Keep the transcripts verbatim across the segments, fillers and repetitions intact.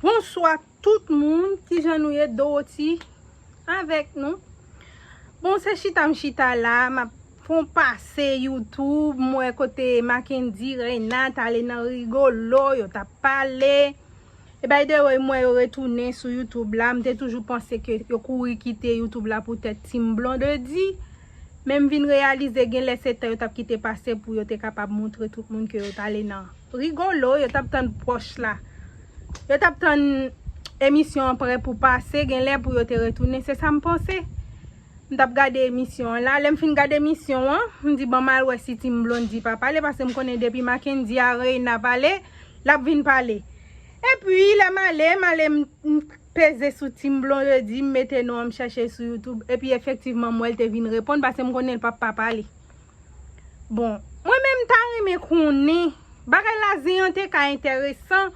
Bonswa tout moun, kijan nou ye? Dorothy avèk nou. Bon, se chita m chita la, m ap fè yon pase YouTube, m wè kote Mackendy, Reina t ale nan Rigolo, yo t ap pale. E by the way, m wè yo retounen sou YouTube la, m te toujou panse ke yo kouri kite YouTube la poutèt Team Blondedy. Men m vin reyalize genlè se tan yo t ap kite pase pou yo te kapab montre tout moun ke yo t ale nan Rigolo, yo t ap tann pwòch la. Yo t ap tann emisyon an prè pou pase, genlè pou yo te retounen, se sa m panse. M t ap gade emisyon an la, lè m fin gade emisyon an, m di ban m al wè si Team Blondedy pa pale, paske m konnen depi Mackendy a Reina pale, l ap vin pale. Epi lè m ale, m ale m m peze sou Team Blondedy, m mete non an, m chèche sou YouTube, epi efektivman m wè l te vin reponn, paske m konnen l p ap pa pale. Bon, mwen menm m ta renmen konnen, bagay la zen an te ka enteresan,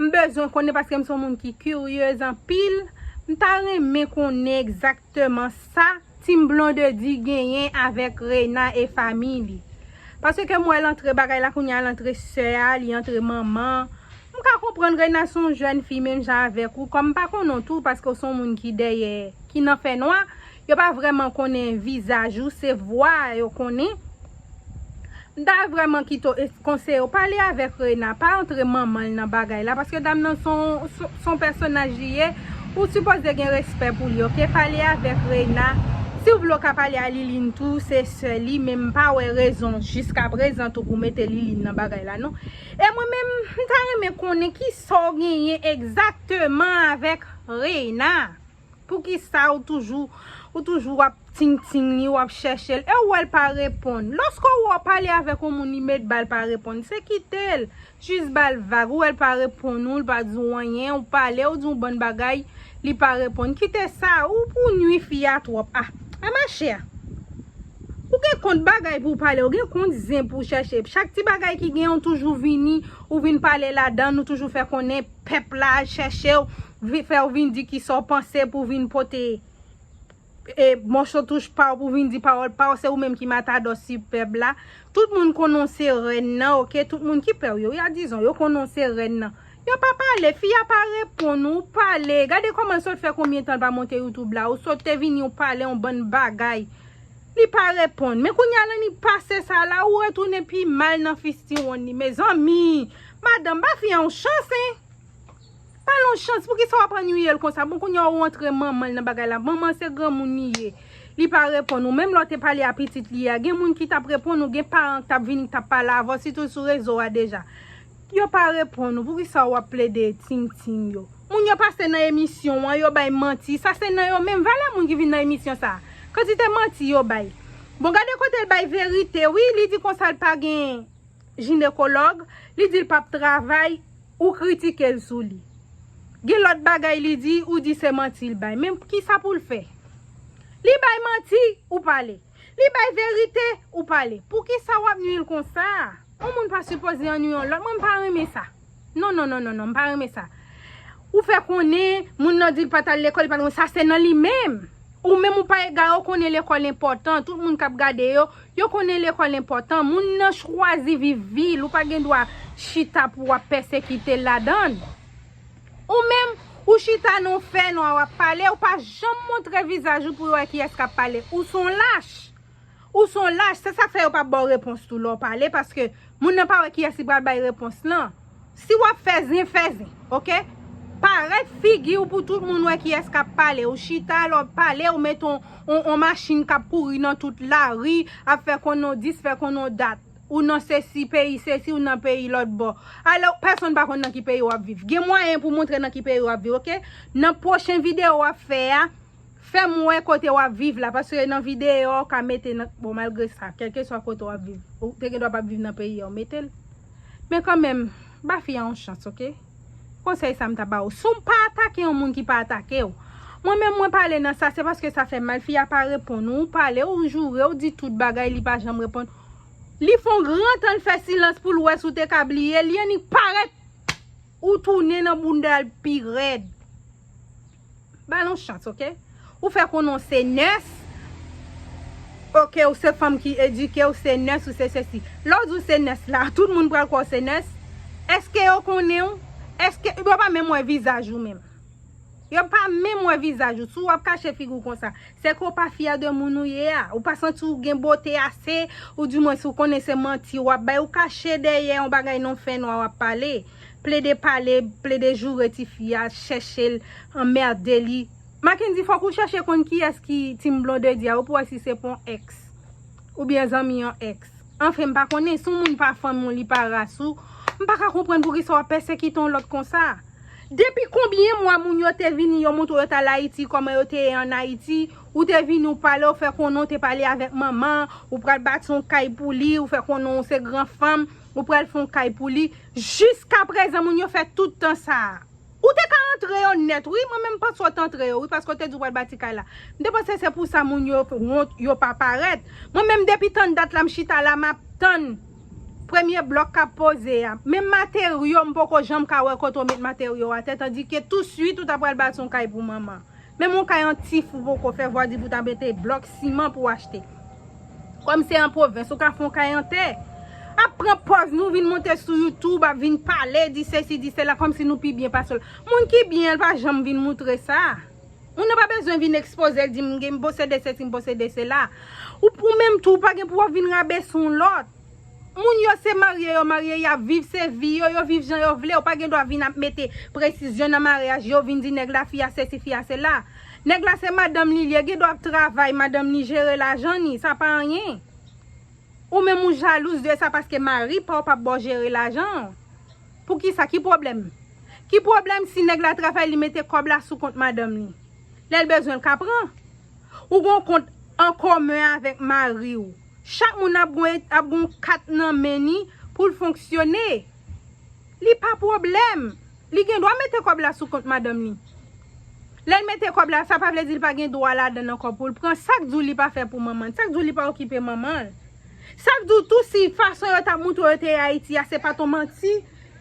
m bezwen konnen paske m se yon moun ki kiryez anpil, m ta renmen konnen egzakteman sa Team Blondedy genyen avèk Reina e fanmi li. Paske m wè l antre bagay la kounye a, l antre sè a, li antre manman. M ka konprann Reina se yon jèn fi menm jan avèk ou, kòm m pa konnen w tou, paske w se yon moun ki dèyè, ki nan fènwa, yo pa vrèman konnen vizaj ou, se vwa a yo konnen. M ta vrèman kite w, e, konseye w pale avèk Reina, pa antre manman l nan bagay la, paske dam nan se yon, se, se yon pèsonaj li ye, ou sipoze gen respè pou li, oke? Pale avèk Reina. Si w vle w ka pale a Liline tou, se sè li, men m pa wè rezon jiska prezan tou pou mete Liline nan bagay la, non. E mwen menm, m ta renmen konnen kisa w genyen egzakteman avèk Reina. Poukisa ou toujou, ou toujou w ap ting-ting li, w ap chèche l, e ou wè l pa reponn? Lòske ou wè w pale avèk yon moun, li met ba l pa reponn, se kite l. Jis ba l vag, ou wè l pa reponn ou, l pa di w anyen, ou pale, ou di yon bann bagay, li pa reponn. Kite sa, ou pou nwi fi a twòp. Ah, ah, machè. Ou gen kont bagay pou w pale, ou gen kont zen pou w chèche. Chak ti bagay ki gen, ou toujou vini, ou vin pale ladan, ou toujou fè konnen pèp la al chèche w, vi-, fè w vin di kisa w panse pou w vin pote, e, mòso touch pa w pou w vin di pawòl pa w, se ou menm ki matadò sipèb la. Tout moun konnen w se rèn nan, oke? Tout moun ki pè w yo, wi, adizon, yo konnen w se rèn nan. Yo pa pale, fi a pa reponn ou, pale. Gade kòman l sot fè konbyen tan l pa monte YouTube la. Ou sot te vini, ou pale yon bann bagay. Li pa reponn. Men kounye a, nan li pase sa la, ou retounen pi mal nan fistiwonn li. Mezanmi, madanm, ba fi a yon chans, en. Ba l yon chans, poukisa w ap annuiye l konsa? Bon, kounye a, ou antre manman l nan bagay la. Manman se granmoun li ye. Li pa reponn ou. Menm lè w te pale a pitit li a, gen moun ki t ap reponn ou, gen paran ki t ap vini, ki t ap pale avè w, sitou sou rezo a deja. Yo pa reponn ou, poukisa w ap plede ting-ting yo? Moun yo pase nan emisyon an, yo bay manti, sa se nan yo menm, valè moun ki vin nan emisyon sa. Kantite manti yo bay. Bon, gade kote l bay verite, wi, li di konsa l pa gen jinekològ, li di l p ap travay, ou kritike l sou li. Gen lòt bagay li di, ou di se manti l bay. Men kisa pou l fè? Li bay manti, ou pale. Li bay verite, ou pale. Poukisa w ap nwi l konsa? Yon moun pa sipoze annuiye yon lòt. Mwen, m pa renmen sa. Non, non, non, non, non, m pa renmen sa. Ou fè konnen, moun nan di l pa t al lekòl, li pa t, sa se nan li menm. Ou menm ou pa egare, ou konnen lekòl enpòtan. Tout moun k ap gade yo, yo konnen lekòl enpòtan. Moun nan chwazi viv vi l, ou pa gen dwa chita pou w ap pèsekite l ladan l. Ou menm, ou chita nan yon fènwa, w ap pale, ou pa janm montre vizaj ou pou yo wè kiyès k ap pale. Ou se yon lach. Ou se yon lach, se sa k fè yo p ap ba w repons tou lè w pale, paske moun nan pa wè kiyès li pral bay repons lan. Si w ap fè zen, fè zen, oke? Parèt figi w pou tout moun wè kiyès k ap pale. Ou chita, lè w ap pale, ou met on, on, on machin k ap kouri nan tout lari, ap fè konn on dis, fè konn on dat. Ou nan sesi, peyi sesi, ou nan peyi lòt bò. Alò, pèsonn pa konn nan ki peyi w ap viv. Gen mwayen pou montre nan ki peyi w ap viv, oke? Nan pwochen videyo w ap fè a, fè m wè kote w ap viv la, paske nan videyo a w ka mete nan, bon, malgre sa, kèlkeswa kote w ap viv, ou te gen dwa p ap viv nan peyi a, w mete l. Men kanmenm, ba fi a yon chans, oke? Konsèy sa m ta ba w. Si w pa atake yon moun ki pa atake w, mwen menm mwen pale nan sa, se paske sa fè m mal, fi a pa reponn ou, ou pale, ou joure, ou di tout bagay, li pa janm reponn. Li fè yon gran tan l fè silans pou l wè si w te ka bliye l, li annik parèt, ou tounen nan bounda l pi rèd. Ba l yon chans, oke? Ou fè konnen w se nès, oke, ou se fanm ki edike, ou se nès, ou se sesi. Lè w di w se nès la, tout moun pral kwè w se nès. Èske yo konnen w? Èske yo pa menm wè vizaj ou menm? Yo pa menm wè vizaj ou. Si w ap kache figi w konsa, se ke w pa fyè de moun ou ye a. Ou pa santi w gen bote ase, ou di mwen si w konnen se manti w ap bay, ou kache dèyè yon bagay non fè nwa w ap pale. Plede pale, plede joure tifi a, chèche l, anmède li. Mackendy, fòk ou chèche konn kiyès ki Team Blondedy a, ou pou wè si se pa yon èks. Oubyen zanmi yon èks. Anfen, m pa konnen, si yon moun pa fanmi w, li pa ras ou, m pa ka konprann poukisa w ap pèsekite yon lòt konsa. Depi konbyen mwa moun yo te vini, yo montre w yo t al Ayiti, kòman yo te ye ann Ayiti, ou te vini, ou pale, ou fè konnen w te pale avèk manman, ou pral bati yon kay pou li, ou fè konnen w se gran fanm, ou pral fè yon kay pou li. Jiskaprezan, moun yo fè tout tan sa a. Ou te ka antre yo nèt, wi. Mwen menm, m panse w te antre yo, wi, paske w te di w pral bati kay la. M te panse se pou sa moun yo wont, yo pa parèt. Mwen menm, depi tann dat la, m chita la, m ap tann premye blòk k ap poze a. Menm materyo, m poko janm ka wè kote w met materyo atè, tandike touswit ou ta pral bati yon kay pou manman. Menm yon kay an tif ou poko fè, vwa di pou ta mete blòk siman pou w achte. Kòm se an pwovens, ou ka fè yon kay an tè. Ap pran pòz nou vin monte sou YouTube, ap vin pale, di sesi, di sela, kòmsi nou pi byen pase l. Moun ki byen, l pa janm vin moutre sa. Moun nan pa bezwen vin ekspoze l, di m gen, m posede sesi, m posede sela. Ou, ou menm tou, ou pa gen pou w ap vin rabese yon lòt. Moun yo se marye yo marye, y ap viv, se vi yo, yo viv jan yo vle. Ou pa gen dwa vin ap mete presizyon nan maryaj yo, vin di nèg la, fi a sesi, fi a sela. Nèg la se madanm li, li gen dwa ap travay, madanm li jere lajan li, sa pa anyen. Ou menm ou jalouz de sa paske mari pa w p ap ba w jere lajan an. Poukisa? Ki pwoblèm? Ki pwoblèm si nèg la travay, li mete kòb la sou kont madanm li? Lè l bezwen l ka pran. Ou gon kont an komen avèk mari w. Chak moun ap gon, ap gon kat nan men ni pou l fonksyone. Li pa pwoblèm. Li gen dwa mete kòb la sou kont madanm li. Lè l mete kòb la, sa pa vle di l pa gen dwa ladann ankò pou l pran. Sa k di w li pa fè pou manman l? Sa k di w li pa okipe manman l? Sa k di w tou si fason yo t ap moutre w yo te ye Ayiti a, se pa t on manti?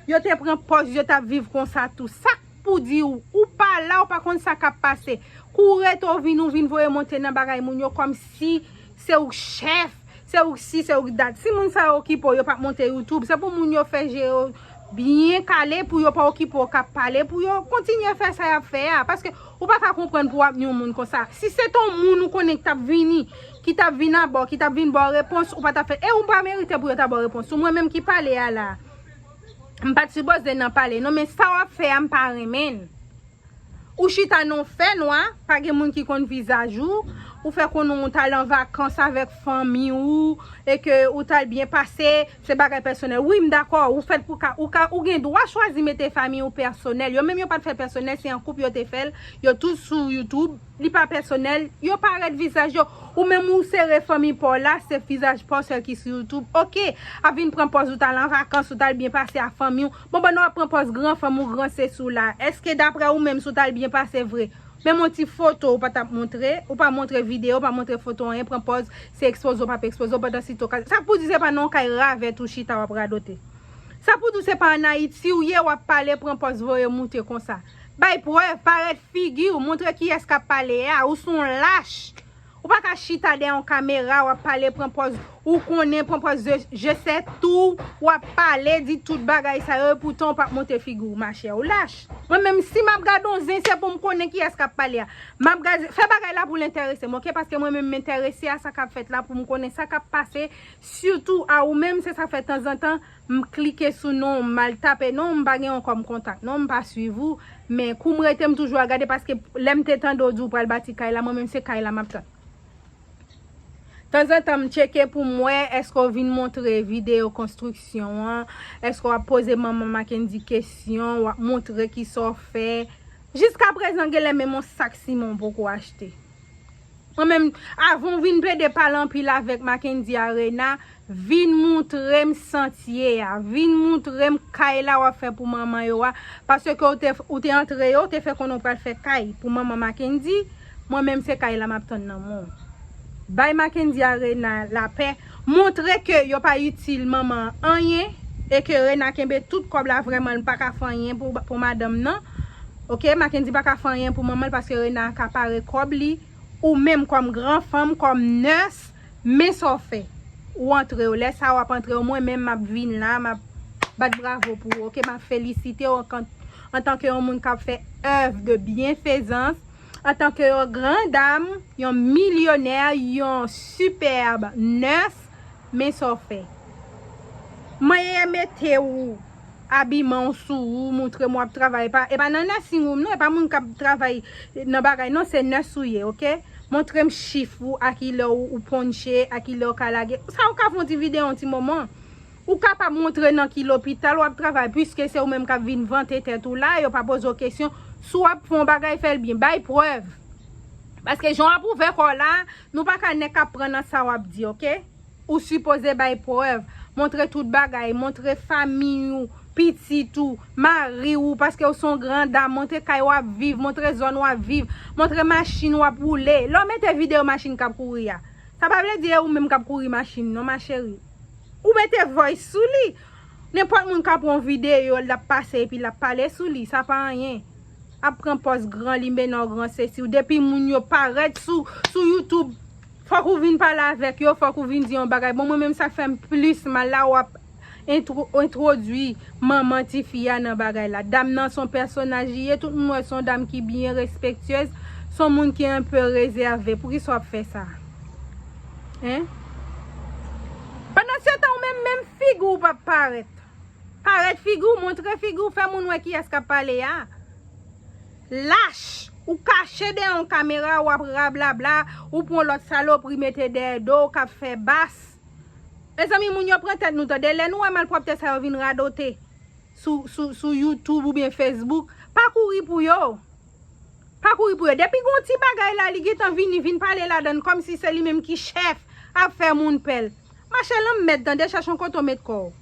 Yo te pran pòz yo t ap viv konsa tou. Sa k pou di w, ou pa la, ou pa konn sa k ap pase. Kou w rete, w vin, ou vin voye monte nan bagay moun yo kòmsi se ou k chèf, se ou k si, se ou k dat. Si moun sa yo okipe w, yo p ap monte YouTube. Se pou moun yo fè je yo byen kale pou yo pa okipe w k ap pale, pou yo kontinye fè sa y ap fè a. Paske ou pa ka konprann pou w ap ni yon moun konsa. Si se te yon moun ou konnen ki t ap vini, ki t ap vin abò, ki t ap vin ba w repons, ou pa t ap fè. E ou pa merite pou yo ta ba w repons. Ou mwen menm ki pale a la. M pa t sipoze nan pale. Non, men sa w ap fè a, m pa renmen l. Ou chita nan yon fènwa, pa gen moun ki konn vizaj ou, ou fè konnen w t al an vakans avèk fanmi w, e ke ou t al byen pase, se bagay pèsonèl. Wi, m dakò, ou fèt pou ka, ou ka, ou gen dwa chwazi mete fanmi w pèsonèl. Yo menm yo pa t fè pèsonèl, se an koup yo te fè l, yo tout sou YouTube, li pa pèsonèl, yo parèt vizaj yo. Ou menm ou sere fanmi pa w la, se vizaj pa w sèl ki sou YouTube. Oke, ap vin pran pòz ou t al an vakans, ou t al byen pase ak fanmi w. Bon, pandan w ap pran pòz gran fanm ou gran sesi w la, èske daprè ou menm si w t al byen pase vre, menm yon ti foto ou pa t ap montre, ou pa montre videyo, ou pa montre foto anyen, pran pòz, se ekspoze w p ap ekspoze w pandan sito ka. Sa k pou di se pa nan yon kay ravèt ou chita w ap radote? Sa k pou di w se pa ann Ayiti w ye, w ap pale, pran pòz voye moute konsa? Bay prèv, parèt figi w, montre kiyès k ap pale a, ou se yon lach. Ou pa ka chita dèyè yon kamera, w ap pale, pran pòz, ou konnen, pran pòz je, je sais tout, w ap pale, di tout bagay sa yo, epoutan w p ap montre figi w, machè, ou lach. Mwen menm, si m ap gade yon zen, se pou m konnen kiyès k ap pale a. M ap gade, fè bagay la pou l enterese m, oke? Paske mwen menm, m enterese a sa k ap fèt la, pou m konnen sa k ap pase, sitou a ou menm, se sa k fè tanzantan, m klike sou non w, m al tape non w, m pa gen yon kòm kontak non w, m pa swiv ou, men kou m rete m toujou ap gade, paske lè m te tande w di w pral bati kay la, mwen menm se kay la m ap tann. Tanzantan m tcheke pou m wè èske w vin montre videyo konstriksyon an, èske w ap poze manman Mackendy kesyon, w ap montre kisa w fè. Jiskaprezan genlè menm yon sak siman w poko achte. Mwen menm, avan w vin plede pale anpil avèk Mackendy a Rena, vin moutre m santye a, vin moutre m kay la w ap fè pou manman yo a, paske ou te, ou te antre yo, ou te fè konnen w pral fè kay pou manman Mackendy, mwen menm se kay la m ap tann nan men w. Bay Mackendy a Rena lapè, montre ke yo pa itil manman an anyen, e ke Rena kenbe tout kòb la, vrèman l pa ka fè anyen pou, pou madanm nan. Oke, Mackendy pa ka fè anyen pou manman l paske Rena akapare kòb li. Ou menm kòm gran fanm, kòm nurse, men sa w fè. Ou antre yo. Lè sa a w ap antre yo, mwen menm m ap vin la, m ap bat bravo pou ou, oke? M ap felisite w an kan-, antanke yon moun k ap fè èv de byenfezans, antanke yon gran dam, yon milyonè, yon sipèb nès, men sa w fè. Manyen mete w, abiman w sou ou, montre m w ap travay. E pa, e pa nan nursing room non, e pa moun k ap travay nan bagay non, se nès ou ye, oke? Montre m chif ou, a kilè ou, ou ponche, a kilè ou ka lage. Sa ou ka fè yon ti videyo yon ti moman. Ou kapab montre nan ki lopital w ap travay, piske se ou menm k ap vin vante tèt ou la, yo pa poze w kesyon. Si w ap fè yon bagay, fè l byen, bay prèv. Paske jan w ap ouvè kò w la, nou pa ka nèk ap pran nan sa w ap di, oke? Ou sipoze bay prèv, montre tout bagay, montre fanmi w, pitit ou, mari w, paske w se yon gran dam, montre kay w ap viv, montre zòn w ap viv, montre machin w ap woule. Lè w mete videyo machin k ap kouri a, sa pa vle di e ou menm k ap kouri machin non, ma chérie. Ou mete voice sou li. Nenpòt moun ka pran yon videyo, l ap pase epi l ap pale sou li. Sa pa anyen. Ap pran pòz gran li, mennen w gran sesi w. Depi moun yo parèt sou, sou YouTube, fòk ou vin pale avèk yo, fòk ou vin di yon bagay. Bon, mwen menm sa k fè m plis mal la, w ap entwo-, entwodui manman tifi a nan bagay la. Dam nan se yon pèsonaj li ye, tout moun wè se yon dam ki byen respektyez, se yon moun ki enpe rezève. Poukisa w ap fè sa? Hein? Pandan se tan, ou menm, menm figi w p ap parèt. Parèt figi w, montre figi w, fè moun wè kiyès k ap pale a. Lach! Ou kache dèyè yon kamera, w ap rablabla, ou pran lòt salopri mete dèyè do w k ap fè bas. Mezanmi, moun yo pran tèt nou tande. Lè nou wè malpwòpte sa yo vin radote sou, sou, sou YouTube oubyen Facebook, pa kouri pou yo. Pa kouri pou yo. Depi gon ti bagay la, li gentan vini, vin pale ladan l kòmsi se li menm ki chèf, ap fè moun pè l. Mache lanmèd, tande, chache yon kote w met kò w.